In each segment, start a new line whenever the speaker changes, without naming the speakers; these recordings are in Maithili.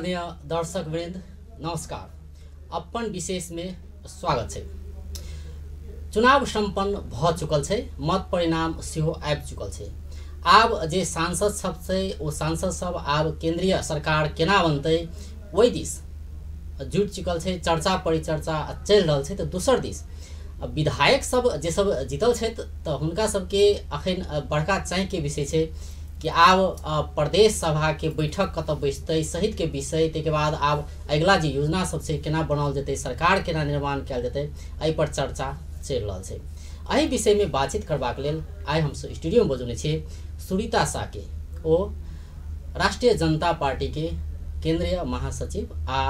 आदरणीय दर्शक वृंद नमस्कार। अपन विशेष में स्वागत है। चुनाव संपन्न भ चुकल छै, मत परिणाम सेहो आबि चुकल छै। आब जे सांसद सब छै ओ सांसद सब आब केंद्रीय सरकार केना बनतै ओहि दिस जुटि चुकल छै, चर्चा परिचर्चा चलि रहल छै। तऽ दोसर दिस विधायक सब जे सब जीतल छथि तऽ हुनका सबके अखन बड़का चाँकिके विषय छै कि आब प्रदेश सभा के बैठक कतऽ बैसतै सहित के विषय, ताहिके बाद आब अगिला जे योजना सब छै केना बनाओल जेतै, सरकार केना निर्माण कयल जेतै, एहि पर चर्चा चलि रहल छै। एहि विषयमे बातचीत करबाक लेल आइ हमसब स्टूडियोमे बजौने छियै सुरीता साह के। ओ राष्ट्रीय जनता पार्टी के केंद्रीय महासचिव आ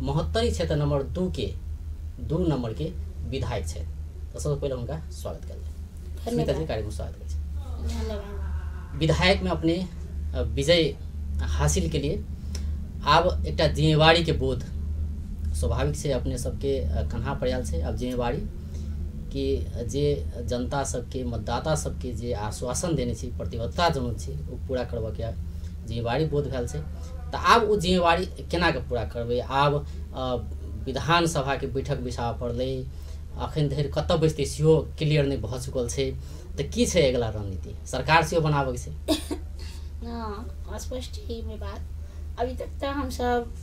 महोत्तरी क्षेत्र नंबर 2 के 2 नंबर के विधायक छथि। तऽ सबसँ पहिले हुनका स्वागत कयल जाय। सुनीता जी, कार्यक्रम स्वागत करै छी।
धन्यवाद।
विधायक में अपने विजय हासिल के लिए आब एकटा जिम्मेवारी के बोध स्वाभाविक से अपने सबके कन्हा पर आयल छै। आब जिम्मेवारी कि जे जनता सबके मतदाता सबके जे आश्वासन देने छी, प्रतिबद्धता जनौने छी, ओ पूरा करबऽके जिम्मेवारी बोध भेल छै। तऽ आब ओ जिम्मेवारी केना के पूरा करबै? आब विधानसभाके बैठक बैसाबऽ पड़लै, अखन धरि कतऽ बैसतै सेहो क्लियर नहि भऽ चुकल छै। तऽ की छै अगिला रणनीति? सरकार सेहो बनाबऽके छै।
हाँ, स्पष्ट है में बात। अभी तक तऽ हमसब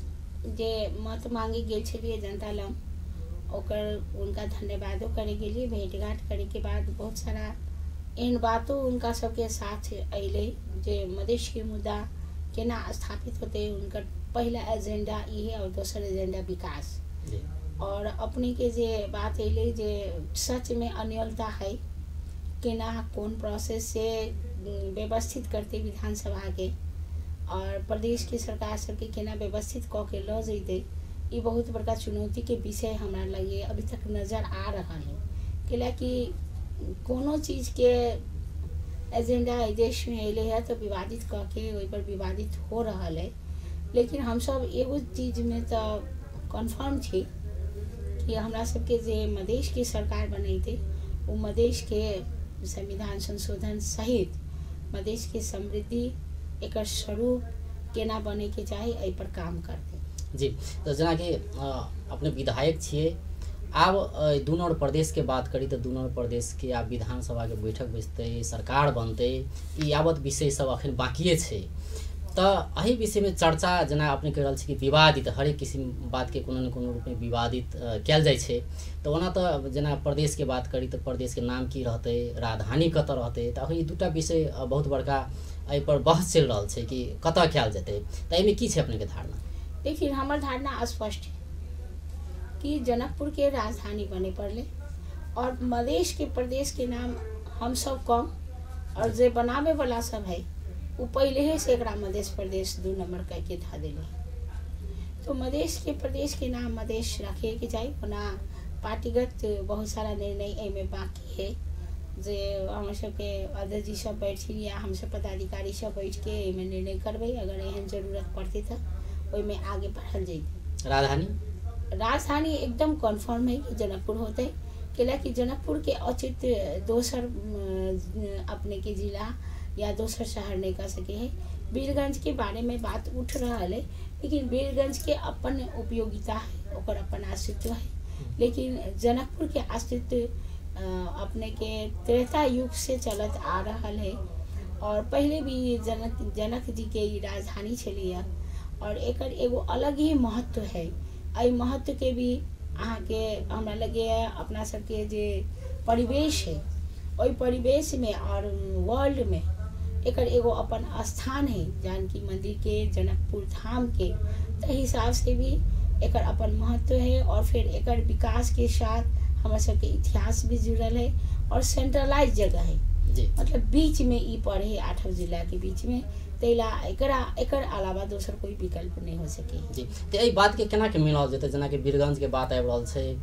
जे मत मांगे गेल छलियै जनता लग, ओकर उनका धन्यवादो करे गेलियै। भेंट घाट करैके बाद बहुत सारा एहन बातो उनका सबके साथ अयलै जे मधेशके मुद्दा केना स्थापित होतै, उनकर पहिला एजेंडा इहे और दोसर एजेंडा विकास। और अपने के जे बात अयलै जे सच में अन्योलता है, केना कौन प्रोसेस से व्यवस्थित करते विधानसभा के और प्रदेश के सरकार सबके केना व्यवस्थित कऽ के लऽ जैतै, ई बहुत बड़का चुनौती के विषय हमरा लगे अभी तक नजर आ रहा है। कैलाकि कोनो चीज के एजेंडा एहि देश में अयलै है तो विवादित कऽ के ओहि पर विवादित हो रहा है। लेकिन हमसब एगो चीजमे तऽ कन्फर्म छी कि हमरा सबके जे मधेश के सरकार बनेतै ओ मधेश के संविधान संशोधन सहित मधेश के समृद्धि एकर स्वरूप केना बनैके चाही एहि पर काम करतै।
जी, तऽ जेनाकि अपने विधायक छियै, आब दू नम्बर प्रदेशके बात करी तऽ दू नम्बर प्रदेशके आब विधानसभाके बैठक बैसतै, सरकार बनतै, ई यावत विषय सब अखन बाकिए छै। तऽ एहि विषयमे चर्चा जेना अपने कहि रहल छी कि विवादित हरेक किसिम बातके कोनो ने कोनो रूपमे विवादित कयल जाइ छै। तऽ ओना तऽ जेना प्रदेशके बात करी तऽ प्रदेशके नाम की रहतै, राजधानी कतऽ रहतै, तऽ अखन ई दूटा विषय बहुत बड़का एहिपर बहस चलि रहल छै कि कतऽ कयल जेतै। तऽ एहिमे की छै अपनेके धारणा?
देखिए, हमर धारणा स्पष्ट है कि जनकपुर के राजधानी बने पड़ले और मधेश के प्रदेश के नाम हम सब कम और जे बनावे वाला सब है वो पहले ही से एकरा मधेश प्रदेश 2 नंबर कह के धऽ देले। तो मधेश के प्रदेश के नाम मधेश रखे के चाही। ओना पार्टीगत बहुत सारा निर्णय एहिमे बाकी है जे हमर सबके अध्यक्ष जी सब बैठथिन या हमसब पदाधिकारी सब बैठ के एहिमे निर्णय करबै। अगर एहन जरूरत पड़तै तऽ ओहिमे आगे बढ़ल जैतै।
राजधानी
राजधानी एकदम कन्फर्म है कि जनकपुर होतै। कैलाकि जनकपुर के औचित्य दोसर अपने के जिला या दोसर शहर नहीं कर सके है। वीरगंज के बारे में बात उठ रहा है, लेकिन वीरगंज के अपन उपयोगिता है, ओकर अपन अस्तित्व है। लेकिन जनकपुर के अस्तित्व अपने के त्रेता युग से चलत आ रहा है और पहले भी जनक जनक जी के राजधानी छलियै और एकर एगो अलग ही महत्व है। एहि महत्व के भी अहाँके हमरा लगैए अपना सबके जे परिवेश है ओहि परिवेश में और वर्ल्ड में एकर एगो अपन स्थान है। जानकी मंदिर के, जनकपुर धाम के, तो हिसाब से भी एकर अपन महत्व है। और फिर एकर विकास के साथ हमर सबके इतिहास भी जुड़ल है और सेंट्रलाइज जगह है
जी।
मतलब बीच में ई पड़े है 8 जिला के बीच में, तैला एकरा एकर अलावा दोसर कोई विकल्प नहीं हो सके।
जी, तऽ एहि बातके केना के मिलाओल जेतै? जेनाकि वीरगंजके बात आबि रहल छै,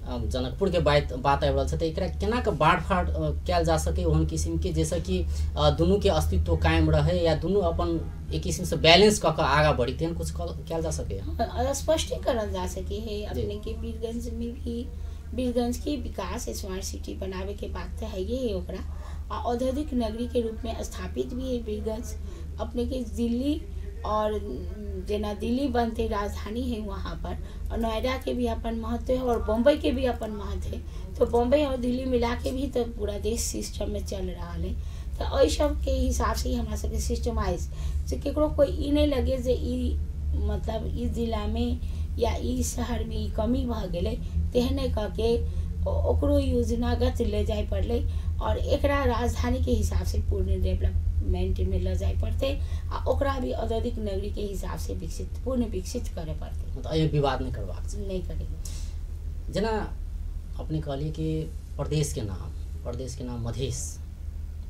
जनकपुरके बात आबि रहल छै, तऽ एकरा केना के बाँट फाट कयल जा सकै ओहन किसिमके जाहिसँ कि दुनूके अस्तित्व कायम रहै या दुनू अपन एक किसिमसँ बैलेंस कऽ कऽ आगाँ बढ़ी, तेहन कुछ कयल जा सकै?
स्पष्टीकरण जा सके है। अपने के वीरगंज में भी वीरगंज के विकास स्मार्ट सिटी बनावे के बात तो है ही है ओकरा, आ औद्योगिक नगरी के रूप में स्थापित भी है वीरगंज। अपने के दिल्ली और जेना दिल्ली बनते राजधानी है वहाँ पर, और नोएडा के भी अपन महत्व है और बम्बई के भी अपन महत्व है, तो बम्बई और दिल्ली मिला के भी तो पूरा देश सिस्टम में चल रहा है। तो एहि सबके हिसाब से ही हमरा सबके सिस्टमाइज जे केकरो कोई ई नहीं लगे जे ई मतलब ई जिलामे या ई शहरमे ई कमी भऽ गेलै, तेहने कऽ के ओकरो योजनागत ले जाय पड़लै और एकरा राजधानी के हिसाब से पूर्ण डेवलपमेंट में लऽ जाय पड़तै आ ओकरा भी औद्योगिक नगरी के हिसाब से विकसित पूर्ण विकसित करे पड़तै।
मतलब एहिमे विवाद नहि करबाक छै,
नहि करेंगे।
जेना अपने कहलियै कि प्रदेशके नाम मधेश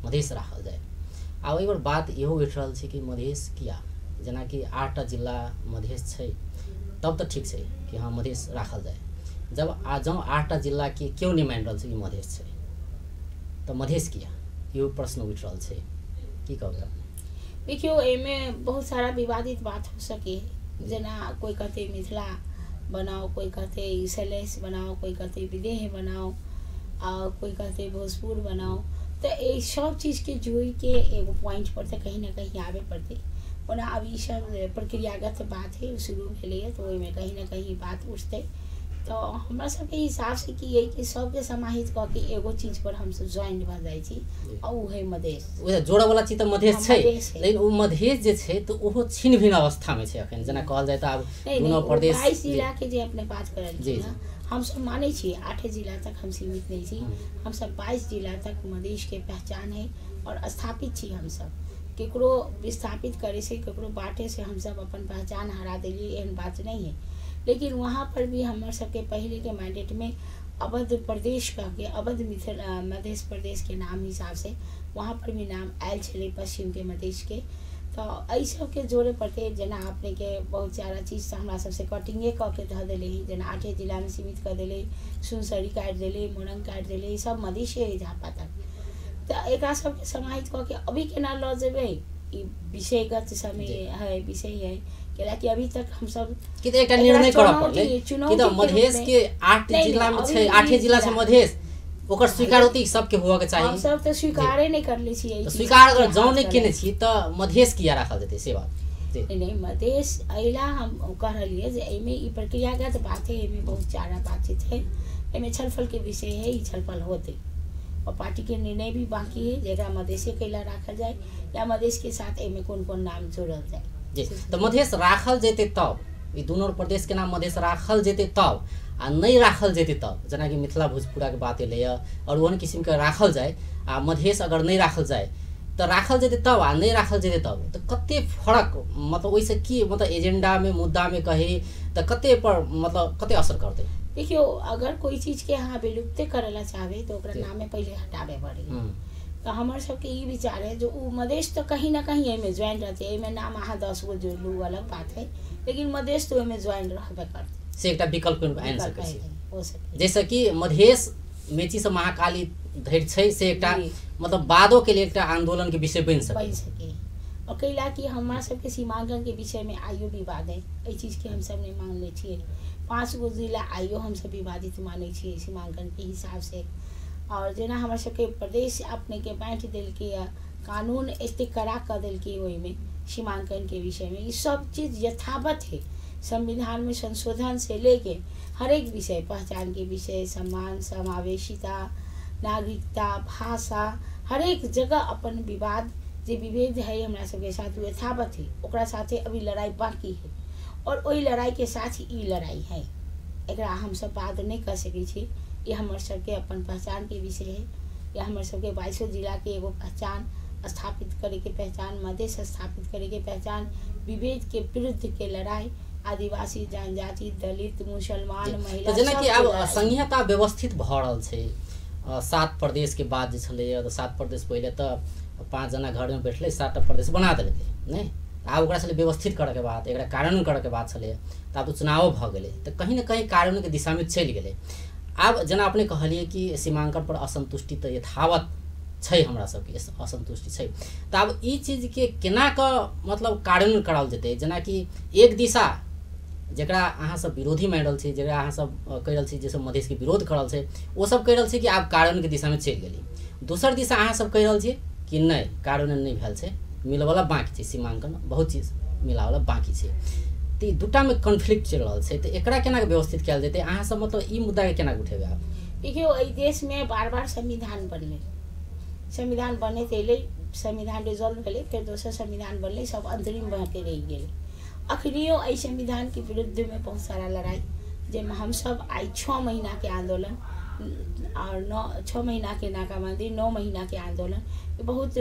मधेश राखल जाय। आ ओहि पर बात इहो उठि रहल छै कि मधेश किया, जेनाकि 8टा जिला मधेश छै तब तऽ ठीक छै कि हँ मधेश राखल जाय, जब आ जँ 8टा जिलाके केओ नहि मानि रहल छै कि मधेश छै तऽ मधेश किया, इहो प्रश्न उठि रहल छै, की कहबै अपने?
देखियौ एहिमे बहुत सारा विवादित बात हो सके, जेना कोई कहते मिथिला बनाओ, कोई कहते शैलेश बनाओ, कोई कहते विदेह बनाओ आ कोई कहते भोजपुर बनाओ, तो ये सब चीज़के जोड़िके एगो पॉइंट पर तऽ कहीं ना कहीं आबे पड़तै। ओना अब ई सब प्रक्रियागत बात है, शुरू भेलैए तऽ ओहिमे कहीं ना कहीं बात उठतै। तो हमरा सबके हिसाब से की है कि सबके समाहित कऽ के एगो चीज पर हमसब ज्वाइंट भऽ जाइ छी आ उ है मधेश।
ओ जोड़ऽ वाला चीज तऽ मधेश छै, लेकिन ओ मधेश जे छै तऽ ओहो छिन्न भिन्न अवस्थामे छै अखन, जेना कहल जाय तऽ आब दुनू प्रदेश
22 जिला के जे अपने बात करल छी हमसब मानै छी 8 जिला तक हम सीमित नहीं छी, हमसब 22 जिला तक मधेश के पहचान है और स्थापित छी। हमसब केकरो विस्थापित करे से केकरो बाँटे से हमसब अपन पहचान हरा देलियै एहन बात नहीं है, लेकिन वहाँ पर भी हमर सबके पहले के मैंडेट में अवध प्रदेश कह के अवध मिथिला मधेश प्रदेश के नाम हिसाब से वहाँ पर भी नाम आयल छलै पश्चिम के मधेश के। तो एहि सबके जोड़े पड़तै, जेना अपनेके बहुत सारा चीज तऽ हमरा सबसे कटिंगे कऽ के धऽ देलै, जेना 8 जिलामे सीमित कऽ देलै, सुनसरी काटि देलै, मोरंग काटि देलै, सब मधेशे है झापा तक। तऽ एकरा सबके समाहित कऽ के अभी केना लऽ जेबै ई विषयगत समय है, विषय है, कैलाकि अभी तक हमसब
कि तऽ एकटा निर्णय करऽ पड़लै कि तऽ मधेश के 8 जिला में छै, 8 जिला छै मधेश, ओकर स्वीकारोति सबके हुअ के चाही।
हम सब तऽ स्वीकारे नहि करले छियै,
स्वीकार अगर जौं नहि केने छी तऽ मधेश किया राखल जेतै से बात।
नहीं मधेश अइला हम कह रहलियै जे एहिमे ई प्रक्रियागत बात है, एहिमे बहुत सारा बातचीत है, एहिमे छलफल के विषय है, ई छलफल होतै और पार्टी के निर्णय भी बाकी है जेकरा मधेशे कैला राखल जाए या मधेश के साथ एहिमे कोन कोन नाम जोड़ल जाए।
जी तऽ मधेश राखल जेतै तब ई दुनू प्रदेश के नाम मधेश राखल जेतै तब आ नहि राखल जेतै तब, जेनाकि मिथिला भोजपुराके बात एलैए और ओहन किसिमके राखल जाय आ मधेश अगर नहि राखल जाय तऽ राखल जेतै तब आ नहि राखल जेतै तब तऽ कते फरक, मतलब ओहिसँ की मतलब एजेंडामे मुद्दामे कही तऽ कते पर मतलब कते असर करतै?
देखियौ अगर कोई चीजके अहाँ विलुप्ते करे ला चाहबै तऽ ओकरा नामे पहिले हटाबे पड़ै। तो हमर सबके ई विचार है जो उ मधेश तो कहीं ना कहीं एहिमे ज्वाइन रहतै, एहिमे नाम अहाँ 10 गो जोड़लू अलग बात है, लेकिन मधेश तो ओहिमे ज्वाइन रहबे करतै,
से एकटा विकल्प आनि सकै छी, हो सकै। जैसे कि मधेश मेची से महाकाली धरि छै से एकटा मतलब बादो के लिए एकटा आंदोलन के विषय बनि सकै।
और कैला कि हमरा सबके सीमांकन के विषय में आइयो विवाद है, एहि चीजके हमसब नहि मानले छियै, 5 गो जिला आइयो हमसब विवादित मानै छियै सीमांकन के हिसाब से। और जेना हमर सबके प्रदेश अपनेके बाँटि देलकै यऽ, कानून एतेक कड़ा कऽ देलकै ओहिमे सीमांकन के विषय में, ई सब चीज यथावत है। संविधान में संशोधन से लेके हर एक विषय, पहचान के विषय, सम्मान, समावेशिता, नागरिकता, भाषा, हर एक जगह अपन विवाद जे विभेद है हमरा सबके साथ यथावत है, ओकरा साथे अभी लड़ाई बाकी है और ओहि लड़ाई के साथ ही ई लड़ाई है, एकरा हमसब बात नहीं कर सकै छी। ये हमर सबके अपन पहचान के विषय है, यह हमर सबके 22 जिला के एगो पहचान स्थापित करे के पहचान, मधेश स्थापित करे के पहचान, विभेद के विरुद्ध के लड़ाई, आदिवासी, जनजाति, दलित, मुसलमान, महिला,
तो जेना कि आब संहिता व्यवस्थित भऽ रहल छै। 7 प्रदेश के बाद जे छलैए तऽ 7 प्रदेश पहिले तऽ 5 जना घरमे बैठलै 7टा प्रदेश बना देलकै नहि, आब ओकरा छलै व्यवस्थित करऽके बात, एकरा कार्यान्वयन करऽके बात छलै, तऽ आब तऽ चुनावो भऽ गेलै तऽ कहीं ने कहीं कार्यान्वयनके दिशामे चलि गेलै। आब जेना अपने कहलियै कि सीमांकन पर असन्तुष्टि तऽ यथावत छै, हमरा सबके असन्तुष्टि छै, तऽ आब ई चीजके केना कऽ मतलब कार्यान्वयन कराओल जेतै? जेनाकि एक दिशा जकरा अहाँ सब विरोधी मानि रहल छी, जकरा अहाँ सब कहि रहल छी जे सब मधेशके विरोध कर रहल छै, ओ सब कहि रहल छै कि आब कार्यान्वयनके दिशामे चलि गेली, दोसर दिशा अहाँ सब कहि रहल छी कि नहि कार्यान्वयन नहि भेल छै, मिलऽवला बाँकी छै, सीमांकन बहुत चीज मिलावला बाँकी छै। तऽ ई दूटामे कॉन्फ्लिक्ट चलि रहल छै, तऽ एकरा केना व्यवस्थित कयल जेतै? अहाँ सब मतलब ई मुद्दाके केना उठेबै आब?
देखियौ, एहि देशमे बार बार संविधान बनलै, संविधान बनैत अयलै, संविधान डिजोल्व भेलै, फेर दोसर संविधान बनलै, सब अंतरिम बहके रहि गेलै। अखनियो एहि संविधानके विरुद्धमे बहुत सारा लड़ाइ, जाहिमे हमसब आइ 6 महीनाके आन्दोलन और 6 महीनाके नाकाबंदी, 9 महीनाके आन्दोलन, बहुत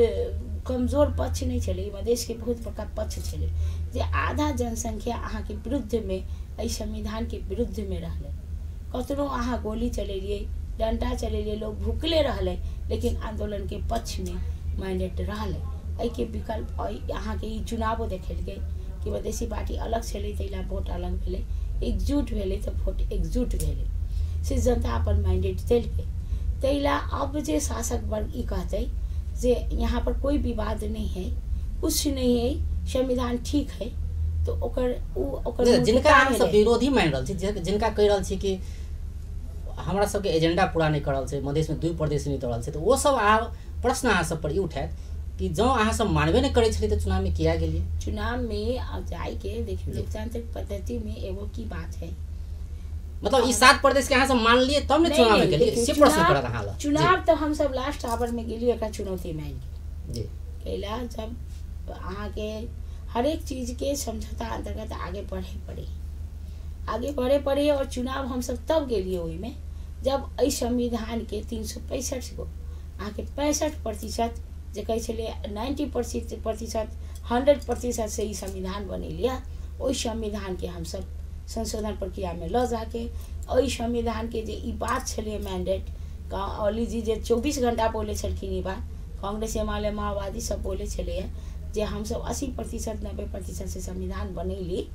कमजोर पक्ष नहि छलै, मधेशके बहुत बड़का पक्ष छलै जे आधा जनसंख्या अहाँके विरुद्धमे एहि संविधानके विरुद्धमे रहलै। कतनो अहाँ गोली चलेलियै, डंडा चलेलियै, लोग भुखले रहलै, लेकिन आन्दोलनके पक्षमे मैंडेट रहलै। एहिके विकल्प अहाँके ई चुनावो देखेलकै कि मधेसी पार्टी अलग छलै ताहि लए वोट अलग भेलै, एकजुट भेलै तऽ वोट एकजुट भेलै, से जनता अपन मैंडेट देलकै। ताहि लए अब जे शासक वर्ग ई कहतै जे यहाँ पर कोई विवाद नहीं है, कुछ नहीं है, संविधान ठीक है, तो ओकर ओकर
जिनका अहाँ सब विरोधी मानि रहल छी, जिनका कहि रहल छी कि हमरा सबके एजेंडा पूरा नहि कर रहल छै, मधेशमे 2 प्रदेश नहि दऽ रहल छै, तऽ ओ सब आब प्रश्न अहाँ सब पर ई उठायत कि जँ अहाँ सब मानबे नहि करै छलियै तऽ चुनावमे किया गेलियै?
चुनावमे जाइके देखियौ, लोकतांत्रिक पद्धतिमे एगो की बात है,
मतलब ई 7 प्रदेश के अहाँ सब मानलियै तब ने चुनावमे गेलियै, से प्रश्न करत अहाँ लग।
चुनाव तऽ हम सब लास्ट आवर में गेलियै एकरा चुनौती मानि के
जी।
कैला जब अहाँके हरेक चीजके समझौता अंतर्गत आगे बढ़े पड़े, आगे बढ़े पड़े, और चुनाव हम सब तब गेलियै ओहिमे जब एहि संविधानके 365 गो अहाँके 65% जे कहै छलियै 90% 100% से ई संविधान बनेलियै, ओहि संविधानके हमसब संशोधन प्रक्रियामे लऽ जाके एहि संविधानके जे ई बात छलै मैंडेट, ओली जी जे 24 घंटा बोलै छलखिन ई बात, कांग्रेस एमाले माओवादी सब बोलै छलैए जे हमसब 80% 90% से संविधान बनैली,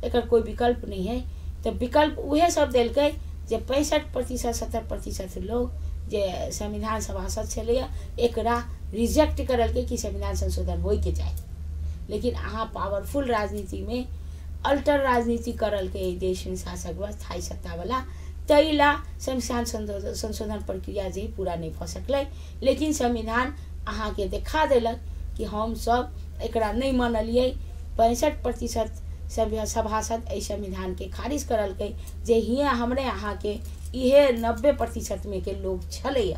एकर कोइ विकल्प नहीं है। तऽ विकल्प उहे सब देलकै जे 65% 70% लोग जे संविधान सभासद छलैए एकरा रिजेक्ट करलकै कि संविधान संशोधन होइके चाही। लेकिन अहाँ पावरफुल राजनीतिमे अल्टर राजनीति करलकै एहि देशमे शासक वर्ग स्थायी सत्तावला, ताहि ला संविधान संशोधन प्रक्रिया जे पूरा नहि भऽ सकलै। लेकिन संविधान अहाँके देखा देलक कि हमसब एकरा नहि मानलियै, 65% सभासद एहि संविधानके खारिज करलकै, जे हियाँ हमरे अहाँके इहे 90% के लोग छलैए।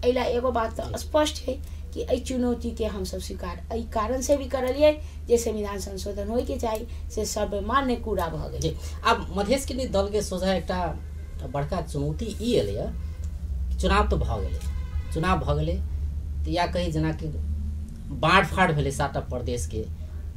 एहि ला एगो बात तऽ स्पष्ट है कि एहि चुनौतीके हमसब स्वीकार एहि कारणसँ भी करलियै जे संविधान संशोधन होइके चाही, से सर्वमान्य कूड़ा भऽ गेलै।
आब मधेशके दलके सोझा एकटा बड़का चुनौती ई एलैए, चुनाव तऽ भऽ गेलै, चुनाव भऽ गेलै तऽ या कही जेनाकि बाँट फाट भेलै 7टा प्रदेशके,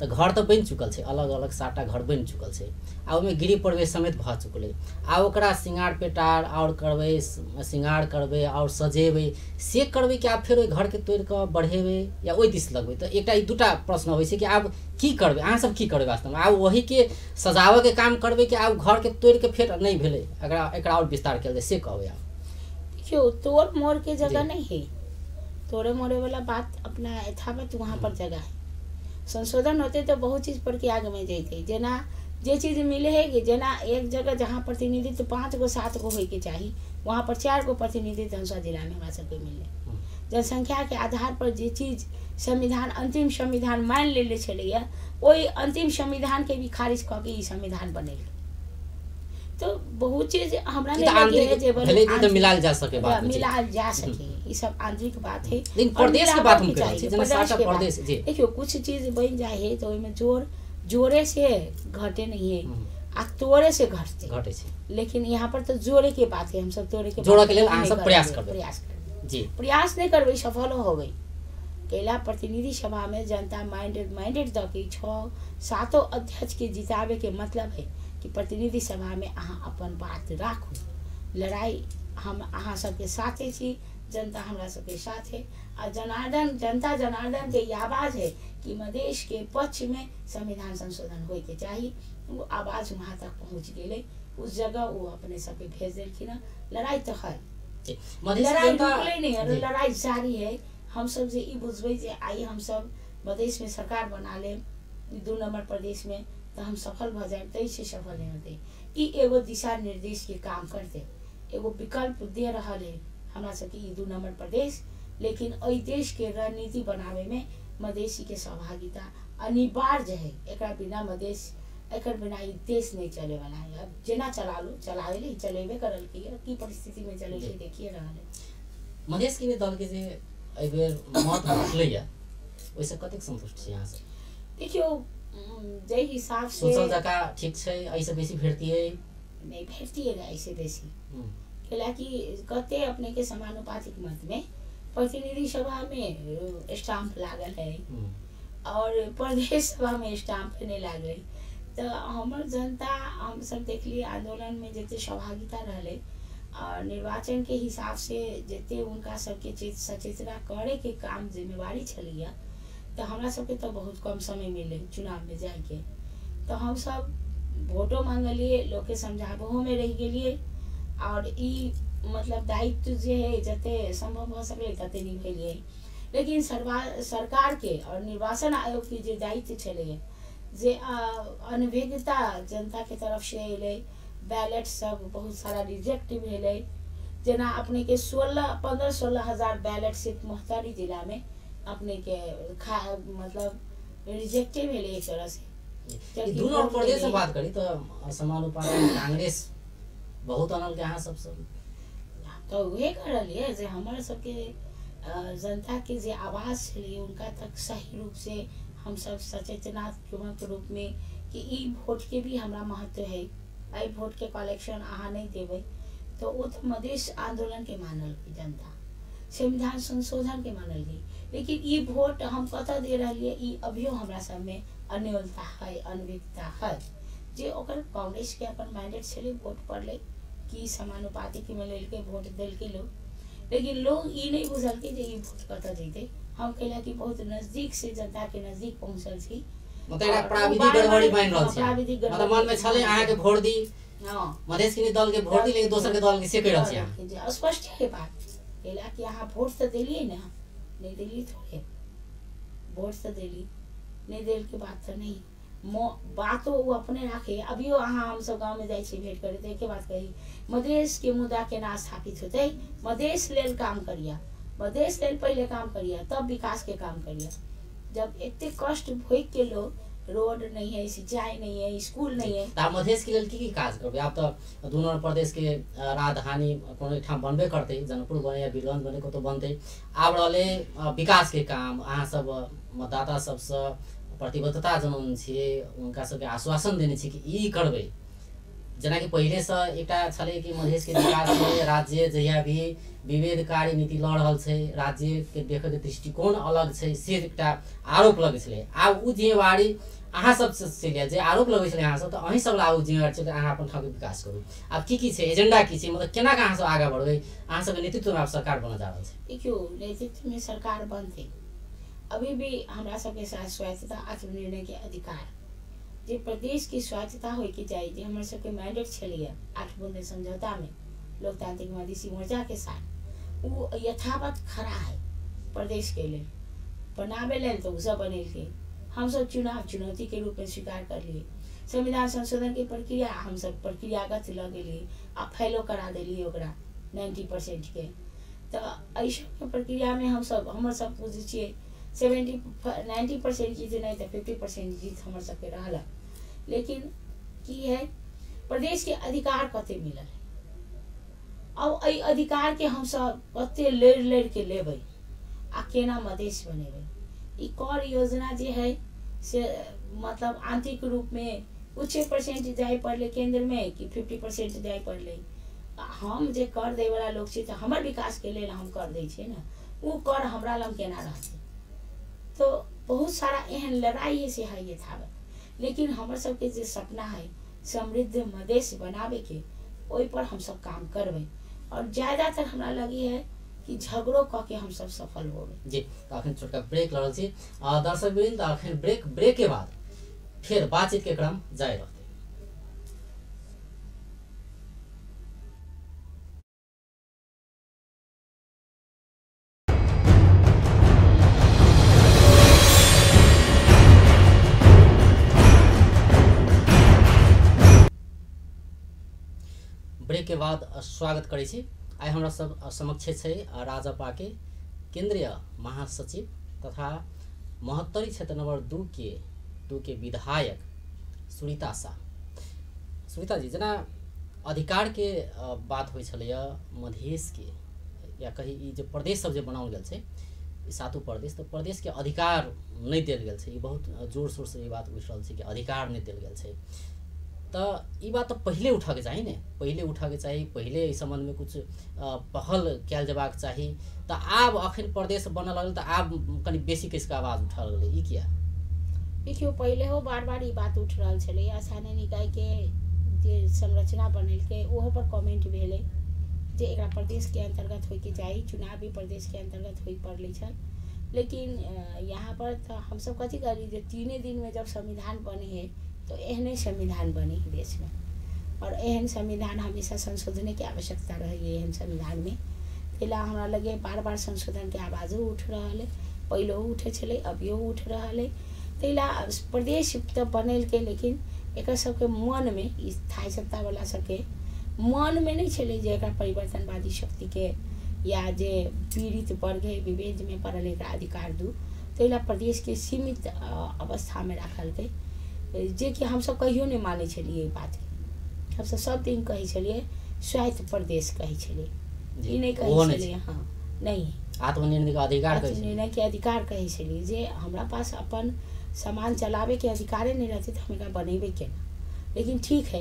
तऽ घर तऽ बनि चुकल छै, अलग अलग 7टा घर बनि चुकल छै, आ ओहिमे गृह प्रवेश समेत भऽ चुकलै। आ ओकरा श्रृंगार पेटार आओर करबै, श्रृंगार करबै आओर सजेबै, से करबै कि आब फेर ओहि घरके तोड़ि कऽ बढ़ेबै या ओहि दिस लगबै? तऽ एकटा ई दूटा प्रश्न अबै छै कि आब की करबै, अहाँ सब की करबै वास्तवमे? आब ओहीके सजाबऽके काम करबै कि आब घरके तोड़ि कऽ फेर नहि भेलै एकरा एकरा आओर विस्तार कयल जाय, से कहबै आब?
देखियौ, तोड़ मोड़के जगह नहीं है, तोड़े मोड़े वाला बात अपना यथावत वहाँ पर जगह है। संशोधन होते तो बहुत चीज़ पर के आगे में जैते, जेना जे चीज़ मिले है कि जेना एक जगह जहाँ प्रतिनिधित्व 5 गो 7 गो होइके चाही, वहाँ पर 4 गो प्रतिनिधित्व धनुषा जिलामे हमरा सबके मिललै। जनसंख्या के आधार पर जे चीज संविधान अंतिम संविधान मानि लेले छलैए, ओहि अंतिम संविधानके भी खारिज कऽ के ई संविधान बनेलकै। तो बहुत चीज हमरा नहीं लगे है जे
भेलै मिलाल जा सके, बात
मिलाल जा सके, ई सब आंतरिक बात है।
लेकिन प्रदेश के बात हम करै छी, जेना 7टा प्रदेश जी।
देखियो, कुछ चीज बन जाए है तो ओहिमे जोड़ जोड़े से घटे नहीं है आ तोड़े से घटते
घटे छै,
लेकिन यहाँ पर तो जोड़े के बात है, हम सब तोड़े के
जोड़े के लेल अहाँ सब प्रयास करबै,
प्रयास करबै
जी।
प्रयास नहीं करबै सफल हो गई। कैला प्रतिनिधि सभा में जनता माइंडेड माइंडेड दऽ के 6-7 अध्यक्ष के जिताबे के मतलब है कि प्रतिनिधि सभा में अहाँ अपन बात राखू। लड़ाई हम अहाँ सबके साथे छी, जनता हमरा सबके साथ है, आ जनार्दन जनता जनार्दन के ई आवाज़ है कि मधेश के पक्ष में संविधान संशोधन होइके चाही। वो आवाज़ वहाँ तक पहुँच गेलै, उस जगह वो अपने सबके भेज देलखिन हँ। लड़ाई तो है, लड़ाई रुकलै नहीं है, लड़ाई जारी है। हम सब जे ई बुझबै जे आइ हम सब मधेश में सरकार बना लेब 2 नंबर प्रदेश में तऽ हम सफल भऽ जायब, ताहिसँ सफल नहीं होतै। ई एगो दिशा निर्देश के काम करतै, एगो विकल्प दे रहल है हमरा सबके ई 2 नंबर प्रदेश। लेकिन एहि देश के रणनीति बनाबे में मधेसी के सहभागिता अनिवार्य है। एकरा बिना मधेश, एकर बिना ई देश नहीं चले वाला है। अब जेना चला लो, चलावे चलेबे करल की की परिस्थिति में चले के देखिए रहल है।
मधेश के दल के जे एहि बेर मत भेटलैया ओहिसँ कतेक संतुष्ट छी अहाँ सब?
देखियौ जाहि हिसाब से
सोचल जकाँ ठीक छै, एहिसँ बेसी भेटतियै
नहीं भेटतियै एहिसँ बेसी, कैलाकि कते अपने के समानुपातिक मत में प्रतिनिधि सभा में स्टाम्प लागल है और प्रदेश सभा में स्टाम्प नहीं लागल। तो हमर जनता हम सब देखलिए आंदोलन में जते सहभागिता रहले और निर्वाचन के हिसाब से जते उनका सबके सचेतना करे के काम जिम्मेवारी छलैया, तो हमरा सबके तो बहुत कम समय मिले चुनाव में जाके। तो हम सब वोटो मांगलिए, लोग के समझाबहो में रह गेलिए और ई मतलब दायित्व जे है जते संभव हो सकले तते निभेलिए। लेकिन सरकार के और निर्वाचन आयोग के जे दायित्व छलैया जे अनभिज्ञता जनता के तरफ से अयलै, बैलेट सब बहुत सारा रिजेक्ट भेलै। जेना अपने के 15-16 हजार बैलेट सिर्फ महोत्तरी जिला में अपने के मतलब रिजेक्टे भेलै एक तरह से।
दुनू प्रदेश में बात करी तो समानुपातिक कांग्रेस बहुत अनल के अहाँ सबसे
तो वह करलिए जे हमारे सबके जनता के जे आवाज़ छलै उनका तक सही रूप से हम सब सचेतनात्मक रूप में कि ई वोट के भी हमरा महत्व है, एहि वोट के कलेक्शन अहाँ नहीं देबै तो वो तो मधेश आंदोलन के मानल जनता, संविधान संशोधन के मानल गई। लेकिन ई वोट हम कतऽ दे रहिए ई अभियो हमरा सब में अन्योलता है, अनभिज्ञता है जे ओकर कांग्रेस के अपन मैंडेट छलै, वोट पड़लै कि समानुपातिक में लेलकै वोट देलकै लोग, लेकिन लोग ई नहीं बुझलकै जे ई वोट कतऽ जैतै। हम कहला कि बहुत नजदीक से जनता के नजदीक पहुँचल छी,
मतलब प्राविधिक गड़बड़ी बनि रहल छै, मतलब मन में छलै अहाँ के वोट दी, हां मधेश के दल के वोट दी, लेकिन दोसर के दल के से कहि रहल छी अहाँ।
स्पष्ट है बात, कहला कि अहाँ वोट तऽ देलियै ने, नहीं देलियै थोड़े, वोट तऽ देली, नहीं देल के बात तऽ नहीं, बातो वो अपने राखे। अभियो अहाँ हमसब गाँव में जाइ छी भेंट करे तऽ एके बात कही, मधेश के मुद्दा केना स्थापित होतै, मधेश लेल काम करिया, मधेश लेल पहले काम करिया तब विकास के काम करिया। जब एते कष्ट भोग के लोग, रोड नहीं है, सिंचाई नहीं है, स्कूल नहीं है,
तऽ मधेश के लेल की की काज करबै? आब तऽ दुनू प्रदेश के राजधानी कोनो एकठाम बनबे करतै, जनकपुर बने या वीरगंज बने, कतौ बनतै। आब रहलै विकास के काम, अहाँ सब मतदाता सबसँ प्रतिबद्धता जनौने छियै, हुनका सबके आश्वासन देने छियै कि ई करबै। जेनाकि पहिलेसँ एकटा छलै कि मधेशके विकासमे राज्य जहिया भी विभेदकारी नीति लऽ रहल छै, राज्यके देखैके दृष्टिकोण अलग छै, से एकटा आरोप लगै छलै। आब ओ जिम्मेवारी अहाँ सबसँ छलै, जे आरोप लगै छलै अहाँ सब, तऽ अहीं सब ला ओ जिम्मेवारी छलै अहाँ अपन ठामके विकास करू। आब की की छै एजेंडा, की छै, मतलब केना कऽ अहाँ सब आगाँ बढ़बै? अहाँ सबके नेतृत्वमे आब सरकार बनऽ जा रहल छै।
देखियौ नेतृत्वमे सरकार बनतै, अभी भी हमरा सबके साथ स्वायत्तता आत्मनिर्णय के अधिकार जे प्रदेश के स्वायत्तता होइके चाही, जे हमर सबके मैंडेट छलैया 8 बुंदे समझौता में लोकतांत्रिक मधेशी मोर्चा के साथ, वो यथावत खड़ा है प्रदेश के लेल बनाबे लेल, तो सब बनेलकै। हमसब चुनाव चुनौती के रूप में स्वीकार कर लिए, संविधान संशोधन के प्रक्रिया हमसब प्रक्रियागत लऽ गेलियै आ फैलो करा देलियै ओकरा 90% के। तऽ एहि सबके प्रक्रियामे हमसब हमर सब बुझै छियै 70-90% जीत नहीं तो 50% जीत हमर सबके रहल। लेकिन की है प्रदेश के अधिकार कते मिलल है, अब एहि अधिकार के हमसब कते लड़ि लड़ि के लेबै आ केना मधेश बनेबै। ई कर योजना जे है से मतलब आंतरिक रूप में कुछ परसेंट जाय पड़लै केंद्र में कि 50% जाय पड़लै। हम जे कर दै वाला लोग छी तऽ हमर विकास के लेल हम कर दै छियै ने, ओ कर हमरा लग केना रहतै? तो बहुत सारा एहन लड़ाई है से है यथावत। लेकिन हमर सबके जे सपना है समृद्ध मधेश बनाबे के, ओहि पर हमसब काम करबै और ज़्यादातर हमरा लगी है कि झगड़ो कऽ के हमसब सफल होबै।
जी, तो अखन छोटका ब्रेक लऽ रहल छी दर्शक वृंद, अखन ब्रेक के बाद फिर बातचीत के क्रम जारी रहतै। ब्रेक के बाद स्वागत करै छी। आइ हमरा सब समक्ष छै राजपा के केंद्रीय महासचिव तथा महोत्तरी क्षेत्र नंबर 2 के 2 के विधायक सुरीता साह। सुरीता जी, जेना अधिकार के बात होइ छलैया मधेश के या कही ई जे प्रदेश सब जे बनाओल गेल छै ई सातों प्रदेश, तऽ प्रदेश के अधिकार नहि देल गेल छै। ई बहुत जोर शोर से ई बात उठि रहल छै कि अधिकार नहि देल गेल छै। तऽ ई बात तऽ पहिले उठऽके चाही ने, पहिले उठऽके चाही, पहिले एहि सम्बन्धमे कुछ पहल कयल जेबाक चाही। तऽ आब अखन प्रदेश बनऽ लगल तऽ आब कनि बेसी कसके आवाज उठऽ लगलै, ई किया?
देखियौ, पहिले हो बार बार ई बात उठि रहल छलै। स्थानीय निकायके जे संरचना बनेलकै ओहो पर कमेंट भेलै जे एकरा प्रदेशके अन्तर्गत होइके चाही, चुनाव भी प्रदेशके अन्तर्गत होइ पड़लै छल। लेकिन यहाँ पर तऽ हमसब कथी कहली जे 3 दिनमे जब संविधान बने है तो एहने संविधान बने है देशमे, और एहन संविधान हमेशा संशोधनके आवश्यकता रहै एहन संविधानमे। ताहि लए हमरा लगे बार बार संशोधनके आवाजो उठि रहल है, पहिलो उठै छलै, अभियो उठि रहल है। ताहि लए प्रदेश तऽ बनेलकै, लेकिन एकर सबके मनमे, ई स्थायी सत्तावला सबके मनमे नहि छलै जे एकरा परिवर्तनवादी शक्तिके या जे पीड़ित वर्ग है विभेदमे पड़ल एकरा अधिकार दू। ताहि लए प्रदेशके सीमित अवस्थामे राखलकै, जेकि हमसब कहियो नहि मानै छलियै ई बातके। हमसब सब दिन कहै छलियै स्वायत्त प्रदेश कहै छलियै, ई नहि कहै छलियै। हाँ, नहीं,
आत्मनिर्णयके अधिकार,
आत्मनिर्णयके अधिकार कहै छलियै जे हमरा पास अपन सामान चलाबैके अधिकारे नहि रहतै तऽ हम एकरा बनेबै केना। लेकिन ठीक है,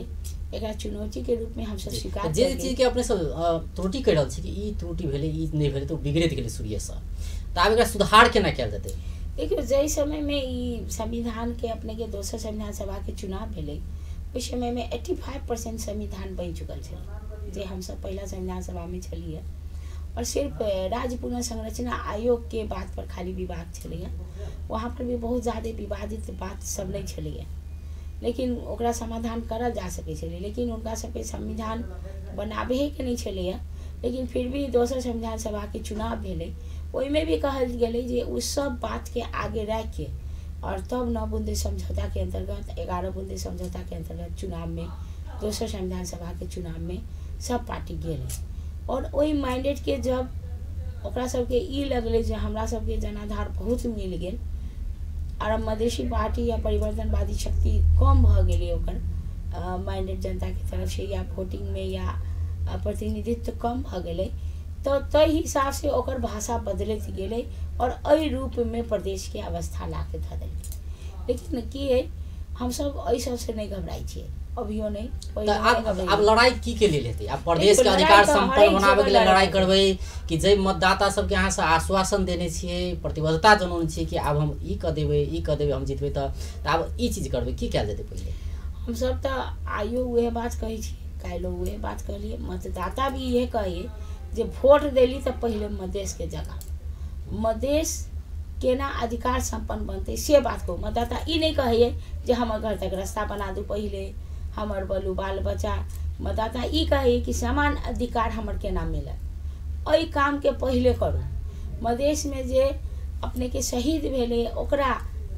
एकरा चुनौतीके रूपमे हमसब स्वीकार।
जे चीजके अपने सब त्रुटि कहि रहल छी कि ई त्रुटि भेलै, ई नहि भेलै, तऽ ओ बिगड़ैत गेलै शुरुएसँ, तऽ आब एकरा सुधार केना कयल जेतै?
देखियौ, जाहि समयमे ई संविधानके अपनेके दोसर संविधान सभाके चुनाव भेलै ओहि समयमे 85% संविधान बनि चुकल छलै, जे हमसब पहिला संविधान सभामे छलियै। और सिर्फ राज्य पुनर्संरचना आयोग के बात पर खाली विवाद छलैया, वहाँ पर भी बहुत ज़्यादा विवादित बात सब नहीं छलैया, लेकिन ओकरा समाधान करल जा सकै छलै। लेकिन हुनका सबके संविधान बनाबेके नहीं छलैया। लेकिन फिर भी दोसर संविधान सभाके चुनाव भेलै, ओहिमे भी कहल गेलै जे ओ सब बातके आगे राखिके और तब 9 बूंदे समझौताके अन्तर्गत 11 बूंदे समझौताके अन्तर्गत चुनावमे दोसर संविधान सभाके चुनावमे सब पार्टी गेलै। और ओहि मैंडेटके जब ओकरा सबके ई लगलै जे हमरा सबके जनाधार बहुत मिल गेल और मधेशी पार्टी या परिवर्तनवादी शक्ति कम भऽ गेलै, ओकर मैंडेट जनताके तरफसँ या वोटिंगमे या प्रतिनिधित्व कम भऽ गेलै, तऽ ताहि हिसाबसँ ओकर भाषा बदलैत गेलै और एहि रूपमे प्रदेशके अवस्था ला के धऽ देलकै। लेकिन की है, हमसब एहि सबसँ नहि घबराइ छियै, अभियो नहीं।
आब लड़ाई की के लेल हेतै? आब प्रदेश के अधिकार सम्पन्न बनाबे के लेल लड़ाई करबै कि जे मतदाता सबके अहाँ से आश्वासन देने छियै, प्रतिबद्धता जनौने छियै कि आब हम ई कऽ देबै, ई कऽ देबै, हम जितबै, तऽ आब ई चीज करबै, की कयल जेतै पहिले?
हमसब तऽ आइयो उएह बात कहै छी, काल्हिो उएह बात कहलियै, मतदाता भी इएह कहैए जे वोट देली तऽ पहिले मधेशके जगह, मधेश केना अधिकार सम्पन्न बनतै से बात कहू। मतदाता ई नहि कहैए जे हमर घर तक रास्ता बना दू पहिले, हमर बलू बाल बच्चा। मतदाता ई कहैए कि समान अधिकार हमर केना मिलत, एहि कामके पहिले करू। मधेशमे जे अपनेके शहीद भेलै ओकरा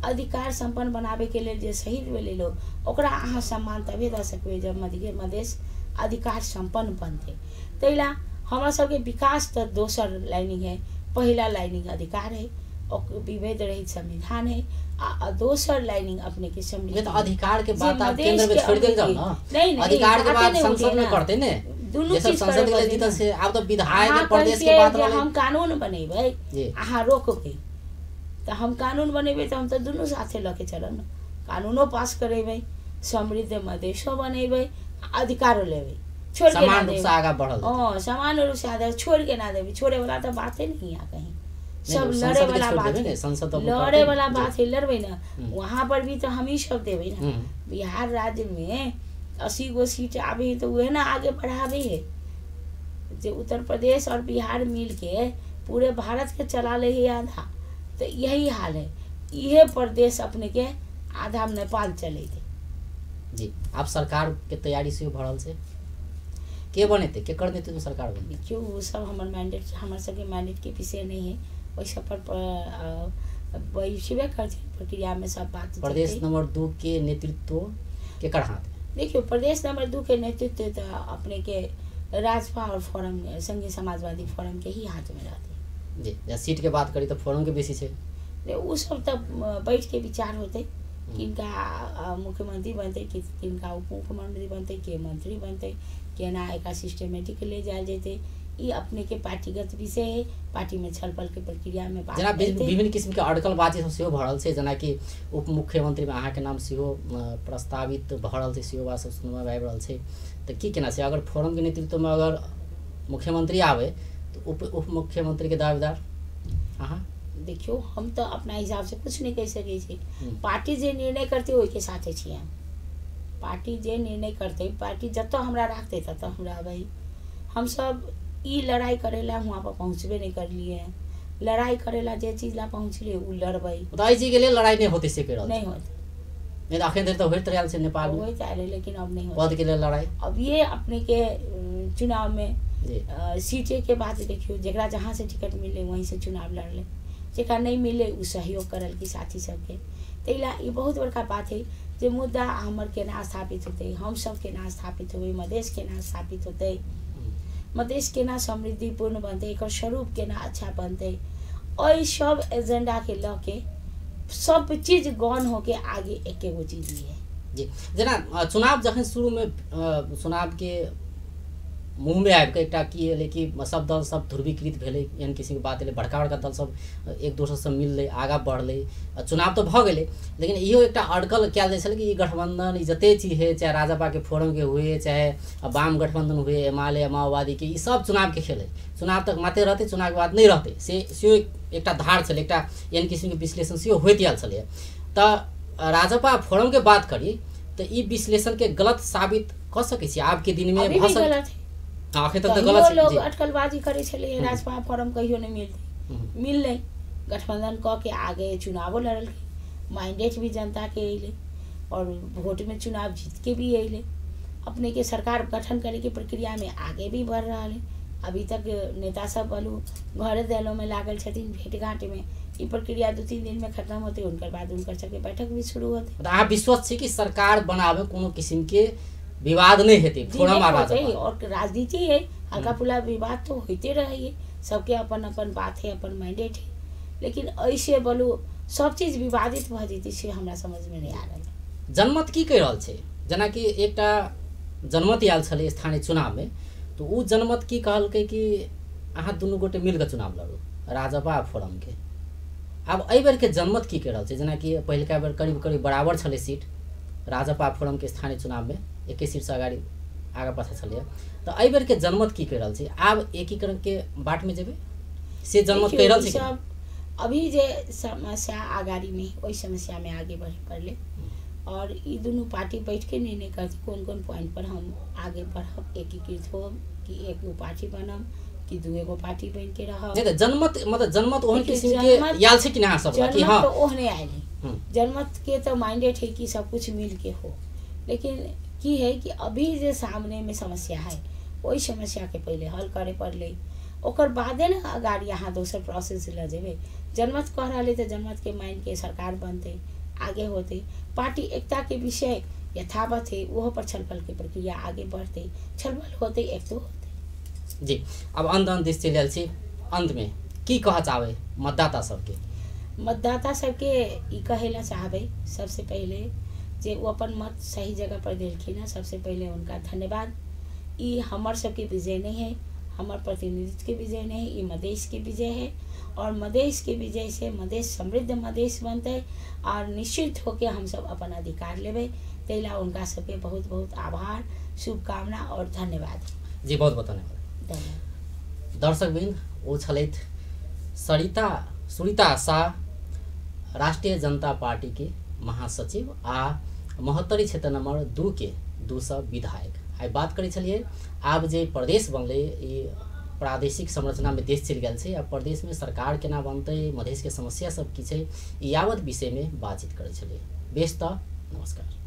अधिकार सम्पन्न बनाबैके लेल जे शहीद भेलै लोक, ओकरा अहाँ सम्मान तबे दऽ सकबै जब मधेश अधिकार सम्पन्न बनतै। ताहि लए हमरा सबके विकास तऽ दोसर लाइनिंग है, पहिला लाइनिंग अधिकार है, विभेद रहित संविधान है, आ दोसर लाइनिंग अपने के
समृद्धि। अधिकार के बात आप केंद्र में छोड़ देल जाओ ना, नहीं, अधिकार के बात संसद में करते ने,
दुनू चीज
संसद के लिए जीतल से। आब तो विधायक के प्रदेश के बात रहलै,
हम कानून बनेबै अहाँ रोकबै तऽ हम कानून बनेबै, तऽ हम तऽ दुनू साथे लऽ के चलब ने, कानूनो पास करेबै, समृद्ध मधेशो बनेबै, अधिकारो लेबै, छोड़ के
समान रूप से आगा बढ़ल।
हाँ, समान रूप से आगा छोड़ के ना देबै, छोड़े वाला तऽ बाते नहीं है कहीं। सब लड़े वाला बात है, लड़े वाला बात है, लड़बै ना वहाँ पर भी तो हम ही सब देबै ना। बिहार राज्य में 80 गो सीट आबे है तो वह ना आगे बढ़ावे है, जे उत्तर प्रदेश और बिहार मिल के पूरे भारत के चला ले है आधा, तो यही हाल है। यह प्रदेश अपने के आधा नेपाल चले थे
जी। आप सरकार के तैयारी से भरल से के बनेते, के कर देते तो सरकार बने?
देखियो, वो सब हमर मैंडेट, हमर सबके मैंडेट के विषय नहीं है, ओहि सब पर बैसबे करथिन प्रक्रिया में सब बात।
प्रदेश नंबर 2 के नेतृत्व केकर हाथ में?
देखियो, प्रदेश नंबर 2 के नेतृत्व तो अपने के राजपा और फोरम, संघीय समाजवादी फोरम के ही हाथ में रहते
जी। या सीट के बात करी तो फोरम के बेसी छै,
ओ सब तऽ बैठ के विचार होते, किनका मुख्यमंत्री बनतै, किनका उप मुख्यमंत्री बनतै, के मंत्री बनतै, केना एकरा सिस्टमेटिक ले जायल जेतै, ई अपने के पार्टीगत विषय है। पार्टी में छलफल के प्रक्रिया में बात
जेना विभिन्न किस्म के अटकलबाजी सब सेहो भऽ रहल छै, जेनाकि उप मुख्यमंत्री में अहाँके नाम सेहो प्रस्तावित भऽ रहल छै, सेहो बात सब सुनबा आबि रहल छै। तऽ की केना छै, अगर फोरम के नेतृत्व में अगर मुख्यमंत्री आवे तऽ उप उप मुख्यमंत्री के दावेदार अहाँ?
देखियौ, हम तऽ अपना हिसाब से कुछ नहीं कहि सकै छी। पार्टी जे निर्णय करतै ओहिके साथे छियै हम। पार्टी जे निर्णय करतै, पार्टी जतऽ हमरा राखतै ततऽ हम रहबै। हमसब ई लड़ाई करेला वहाँ पर पहुँचबे नहीं करलिए, लड़ाई करेला जे चीज ला पहुँचलिए उ लड़बै।
तऽ एहि चीज के लेल लड़ाई नहीं होतै से कहि रहल
नहीं होते,
नहीं तऽ अखन धरि तऽ होइत रहल छै नेपाल में,
होइत आयल, लेकिन अब नहीं
पद के लेल लड़ाई।
अब ये अपने के चुनाव में सीटे के बात देखियो, जकरा जहाँ से टिकट मिले वहीं से चुनाव लड़ले, जकरा नहीं मिले उ सहयोग करल की साथी सबके। ताहि ई बहुत बड़का बात है जे मुद्दा हमर केना स्थापित होतै, हम सब केना स्थापित होबै, मधेश केना स्थापित होतै, मधेश केना समृद्धिपूर्ण बनतै, एकर स्वरूप केना अच्छा बनतै, एहि सब एजेंडा के लऽ के सब चीज गौन होके आगे एके गो चीज है
जी। जेना चुनाव जखन शुरूमे चुनावके मुँहमे आबिके एकटा की एलै कि सब दल सब ध्रुवीकृत भेलै, एहन किसिमके बात एलै, बड़का बड़का दल सब एक दोसरसँ मिललै, आगाँ बढ़लै, चुनाव तऽ भऽ गेलै। लेकिन इहो एकटा अटकल कयल जाइ छलै कि ई गठबंधन ई जते चीज है, चाहे राजपा के फोरमके हुए, चाहे वाम गठबंधन हुए, एमाले माओवादीके, ई सब चुनावके खेल है, चुनाव तक मात्रे रहतै, चुनावके बाद नहि रहतै, से सेहो एकटा धार छलै, एकटा एहन किसिमके विश्लेषण सेहो होइत आयल छलै। तऽ राजपा फोरमके बात करी तऽ ई विश्लेषणके गलत साबित कऽ सकै छी आबके दिनमे?
भऽ सकै।
हाँ, अखन तक तऽ गलत
लोग अटकलबाजी करै छलै, राजपा फोरम कहियो नहीं मिलतै, मिललै, गठबंधन कऽ के आगे चुनावो लड़लकै, मैंडेट भी जनता के अयलै और वोट में चुनाव जीत के भी अयलै। अपने के सरकार गठन करे के प्रक्रिया में आगे भी बढ़ रहा है। अभी तक नेता सब बलू घरे दलों में लागल छथिन भेंट घाट में, ई प्रक्रिया 2-3 दिन में खत्म होते, उनकर बाद उनकर सबके बैठक भी शुरू होते।
अहाँ विश्वस्त छी कि सरकार बनावे कोनो किस्म के विवाद नहीं हेतै फोरम आ राजपा?
और राजनीति है, हल्का फुल्का विवाद तो होते रहे, सबके अपन अपन बात है, अपन मैंडेट है, लेकिन ऐसे बोलू सब चीज विवादित भऽ जेतै से हमरा समझ में नहीं आ रहल।
जनमत की कहि रहल छै? जेनाकि एकटा जनमत आयल छलै स्थानीय चुनावमे, तऽ ओ जनमत की कहलकै कि अहाँ दुनू गोटे मिलके चुनाव लड़ू, राजपा आ फोरमके। आब एहि बेरके जनमत की कहि रहल छै? जेनाकि पहिलका बेर करीब करीब बराबर छलै सीट राजपा फोरमके स्थानीय चुनावमे, एके सीटसँ अगाडि आगा पाछा छलैए, तऽ एहि बेरके जनमत की कहि रहल छै? आब एकीकरणके बाटमे जेबै से जनमत कहि रहल छै?
अभी जे समस्या अगाडि में ओहि समस्या में आगे बढ़े पड़लै और ई दुनू पार्टी बैठ के निर्णय करतै कोन कोन पॉइंट पर हम आगे बढ़ब, एकीकृत होब कि एगो पार्टी बनब कि दुएगो पार्टी बन के रहब।
नहीं तऽ जनमत मतलब जनमत ओहन किसिम के आयल छै कि ना सब? कि
हां, तो ओहने आयल है जनमत के, तो मैंडेट है कि सब कुछ मिल के हो, लेकिन की है कि अभी जे सामने में समस्या है वही समस्या के पहले हल करे पड़लै, ओकर बादे ने अगाडि अहाँ दोसर प्रोसेस लऽ जेबै। जनमत कह रहल है तऽ जनमत के मान के सरकार बनतै, आगे होतै, पार्टी एकता के विषय यथावत है ओहो पर छलफल के प्रक्रिया आगे बढ़तै, छलफल होतै, एक तो होतै
जी। अब अंत अंत दिस चलि आयल छी, अंतमे की कह चाहबै मतदाता सबके?
मतदाता सबके ई कहै ला चाहबै सबसे पहिले जे वो अपन मत सही जगह पर देलखिन हैं, सबसे पहले उनका धन्यवाद। ई हमर सबके विजय नहीं है, हमर प्रतिनिधित्व के विजय नहीं है, ई मधेश के विजय है और मधेश के विजय से मधेश समृद्ध मधेश बनतै और निश्चित होके हम सब अपन अधिकार लेबै। तैला उनका सबके बहुत बहुत आभार, शुभकामना और धन्यवाद
जी। बहुत बहुत धन्यवाद।
धन्यवाद
दर्शकवृन्द, ओ छलथि सुरिता शाह, राष्ट्रिय जनता पार्टी के महासचिव आ महोत्तरी क्षेत्र नंबर 2 के 200 विधायक। आइ बात करै छलियै आब जे प्रदेश बनलै ई प्रादेशिक संरचनामे देश चलि गेल छै, आ प्रदेशमे सरकार केना बनतै, मधेशके समस्या सब की छै, ई यावत विषयमे बातचीत करै छलियै। बेस तऽ नमस्कार।